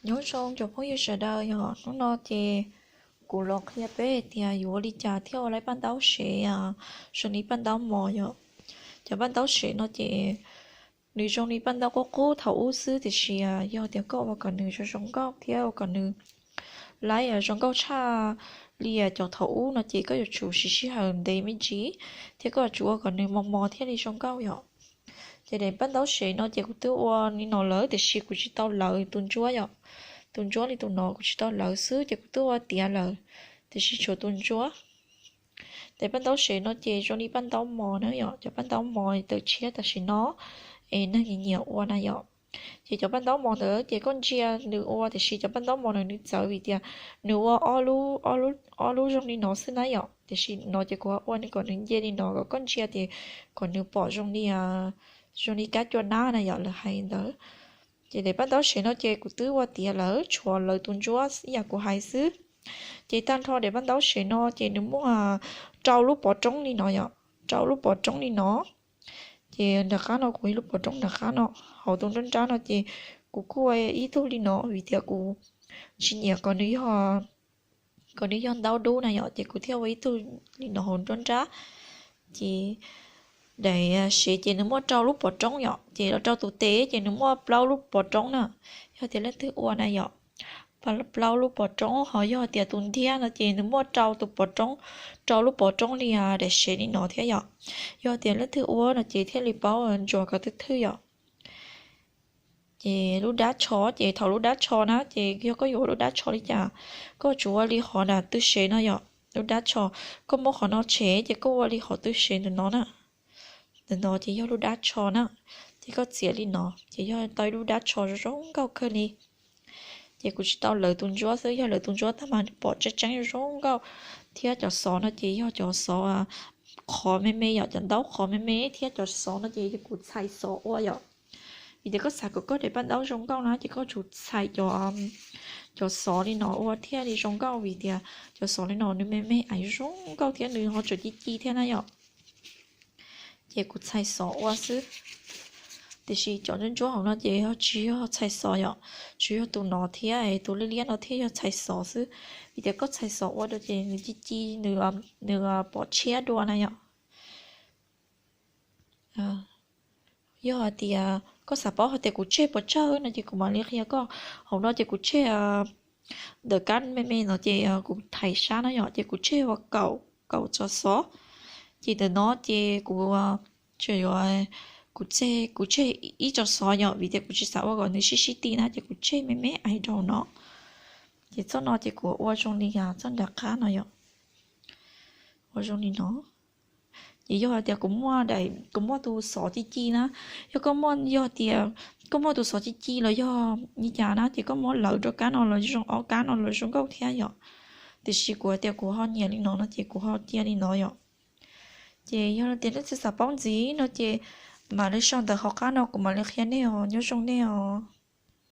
Nyob zoo cov phooj ywg sawv daws, yog hnub no ces kuv los qhia peb hais tias yuav ua li cas thiaj ua laib paj ntaub sev zoo li paj ntaub mos yom. Cov paj ntaub sev no ces nws zoo li paj ntaub qub qub thaum ub xwb, tiam sis yog tias koj ua kom nws zoo zoo nkauj thiab ua kom nws laib zoo nkauj tshaj li cov thaum ub no ces koj yuav tsum siv sij hawm ntev me ntsis thiab koj yuav tsum ua kom nws mos mos thiaj li zoo nkauj yom. Ces daim paj ntaub sev no ces kuv twb ua li no lawm tiam sis kuv tsis tau lawv tus ntsuab yom. Tus ntsuab li tus no kuv tsis tau lawv xwb ces kuv twb ua tiav lawm, tiam sis tshuav tus ntsuab. Daim paj ntaub sev no ces zoo li paj ntaub mos na yom, cov paj ntaub mos tawm tshiab tam sim no es neeg nyiam nyiam ua na yom. Ces cov paj ntaub mos ntawd ces koj ntsia nws ua, tiam sis cov paj ntaub mos ntawd nws txawv vim tias nws ua ob lub, ob lub zoo li no xwb na yom, tiam sis no ces kuv ua kom nws nce li no kom koj ntsia tias kom nws pom zoo li, zoo li kab cua nab na yom, lawv hais ntawd. Ces daim paj ntaub sev no ces kuv twb ua tiav lawm, tshuav lawv tus ntsuab ib yam kuv hais xwb. Ces tag nrho daim paj ntaub sev no ces nws muaj rau lub pov roob li no yom, rau lub pov roob li no. Ces nram qab no kuv ib lub pov roob nram qab no, hauv tus nruab nrab no ces kuv kuj ua ib tug li no vim tias kuv tsis nyiam kom nws yog, kom nws yog ntaub dub na yom, ces kuv thiaj ua ib tug li no hauv nruab nrab. Ces daim sev ces nws muaj rau lub pov roob yom, ces los rau tus tes ces nws muaj plaub lub pov roob na. Yog tias leej twg ua na yom, plaub lub pov roob, ho yog tias tus ntiag no ces nws muaj rau tus pov roob, rau lub pov roob li daim sev li no thiab yom. Yog tias leej twg ua no ces thiaj li paub ntsuas kom twb thwj yom. Ces lub dab tsho ces thaum lub dab tsho na ces yog koj yuav ua lub dab tsho li cas, koj tsuas ua li qhov nram tw sev no yom. Lub dab tsho, koj muab qhov no tshem ces koj ua li qhov tw sev ntawm no na. Ntawm no ces yog lub dab tsho na, ces koj txiav li no ces yog tau ib lub dab tsho zoo zoo nkauj kawg li. Ces kuv tsis tau lawv tus ntsuab xwb, yog lawv tus ntsuab tag mas pom tseeb tseeb zoo zoo nkauj. Thiab cov xov no ces yog cov xov qhov me me yom, cov ntaub qhov me me, thiab cov xov no ces kuv txhais xov ua yom. Vim tias koj xav kom koj daim paj ntaub zoo nkauj na ces koj tsum txhais cov, cov xov li no ua thiaj li zoo nkauj, vim tias cov xov li no nws me me es zoo nkauj thiab nws ho tseem ci ci thiab na yom. Ces kuv txhais xov ua xwb. Tiam sis cov ntsuab ntsuab hauv no ces yog tsis yog txhais xov yom, tsuas yog tus no thiab tus liab liab no thiaj yog txhais xov xwb. Vim tias koj txhais xov ua rau ces nws ci ci, nws, nws pom tshiab dua na yom. Yog hais tias koj xav paub hais tias kuv tseg puas tsawg no ces kuv mam li qhia koj. Hauv no ces kuv tseg ntawm kab me me no ces kuv thaiv sab no yom, ces kuv tseg ua kaum, kaum txoj xov. Ces ntawm no ces kuv, kuv tseg, kuv tseg ib txoj xov yom, vim tias kuv tsis xav ua kom nws sib sib ti na ces kuv tseg me me ais rau no. Ces txoj no ces kuv ua zoo li txoj nram qab no yom. Ua zoo li no. Ces yog hais tias kuv muaj, kuv muaj tus xov ci ci na, yog koj muaj, yog tias koj muaj tus xov ci ci los yog li cas na ces koj muab lawv rau kab no los zoo, ob kab no los zoo nkauj thiab yom. Tiam sis kuv hais tias kuv ho nyiam li no no ces kuv ho cia li no yom. Ces yog tias leej twg xav paub ntxiv no ces mam li sau ntawv hauv qab no kuv mam li qhia nej os, nyob zoo nej os.